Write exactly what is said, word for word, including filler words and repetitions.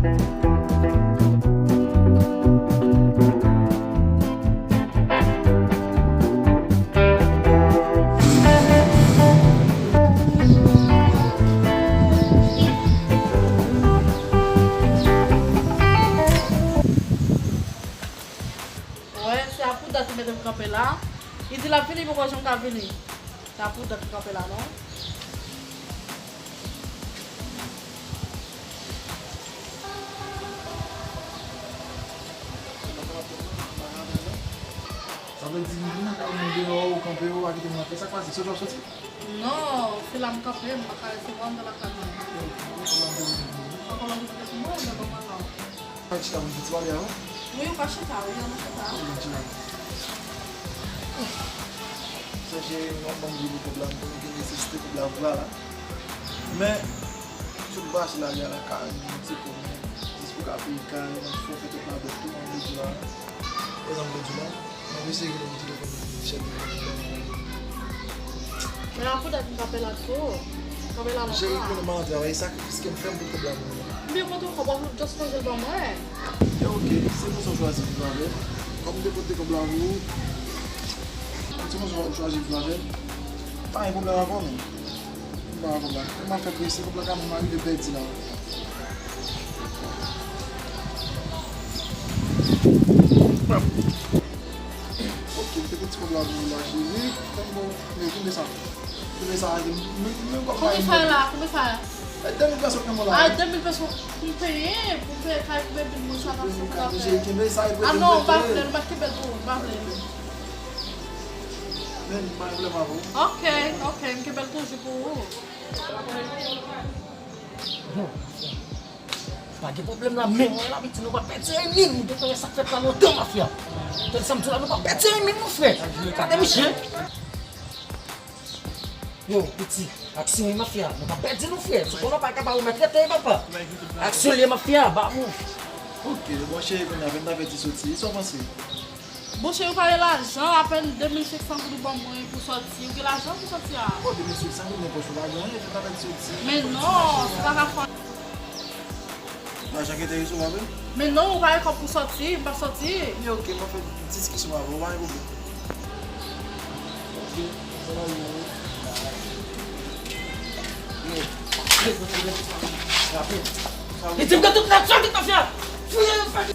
Wè, se Apouda ki mete m kanpe la. Li di l ap vini, li poko janm ka vini. Se Apouda ki kanpe la, non? Sa vle di, moun nan kay moun deyò, ou kanpe, ou pa kite moun ap fè sa k pase, soti w ap soti? Non, se la m kanpe, m pa ka rete anndan lakay mwen. Yo, yo, yo, yo, yo. Ankò lòt jou pou mwen, men bon, mwen la. Ou ka chita pou n fè ti pale a, wi? Wi, ou ka chita, wi, ann chita. Wi, ann chita. Sonje, mwen ban m vini kòb la, m konnen gen nesesite kòb la vre la. Men, tout bagay la, li a lakay, yon ti kòb, men, jis pou ka peye kay, nan fò fè tout la dèt tou, mwen vle di la. Prezan m vle di la. Mwen eseye rele nan telefòn nan, chèf de. Men a poutèt m t ap fè la tou. Kanpe la lontan. Cheri, konnen m al nan travay, sakrifis ke m fè m pou kòb la pou ou. Ebyen, kote w kòb la, ou just manje l ban mwen. Ebyen, oke, se konsa w chwazi viv avè m. Kòm m te pote kòb la pou ou, se konsa w chwazi viv avè m. Pa gen pwoblèm avè w, men. M pa wè kòb la. M ap fè prese, kòb la ka menm rive pèdi la. Ok, m te gen ti kòb la pou ou la, cheri. Fè m bon, men kounye sa. Kounye sa, men, men kòb la. Konbyen sa la? Konbyen sa? E de mil peso k nan men w la. A, de mil peso pou m peye, pou m peye kay, pou m peye bil moun sa, n ap fè sa. Cheri, kenbe sa, e prete m. A non, m pa vle l, m pa kenbe l pou ou, m pa vle l. Men, pa gen pwoblèm avè w. Ok, ok, m kenbe l toujou pou ou. Bon, pa gen pwoblèm la, men mwen la, piti, nou pa pèdi anyen, nou te fè sa k fèt la lontan, mafya. Tande sa m di w la, nou pa pèdi anyen, mon frè. Gade misye. Yo, piti, aksyon wi, mafya, nou pa pèdi non, frè. Si konnen w pa kapab remèt rete, papa. Aksyon li ye, mafya, ba mwen. Ok, bon, cheri, kounye a, vin avèti soti, sa w panse? Bon, cheri, ou pa gen lajan, apèn de mil senk san goud ou ban mwen pou sòti. Ou gen lajan pou sòti a? Bon, de mil senk san goud nan pòch ou pa gen anyen, fè travay sòti. Men non, se pa ka fè. Lajan ki enterese w, pa vre? Men non, ou pa gen kòb pou sòti, m p ap sòti. Men ok, m ap fè diskisyon avè w, pa gen pwoblèm. Ok, sa va, yo. Yo. Li di m gen tout nèg sa, tout mafya. Fouye, fè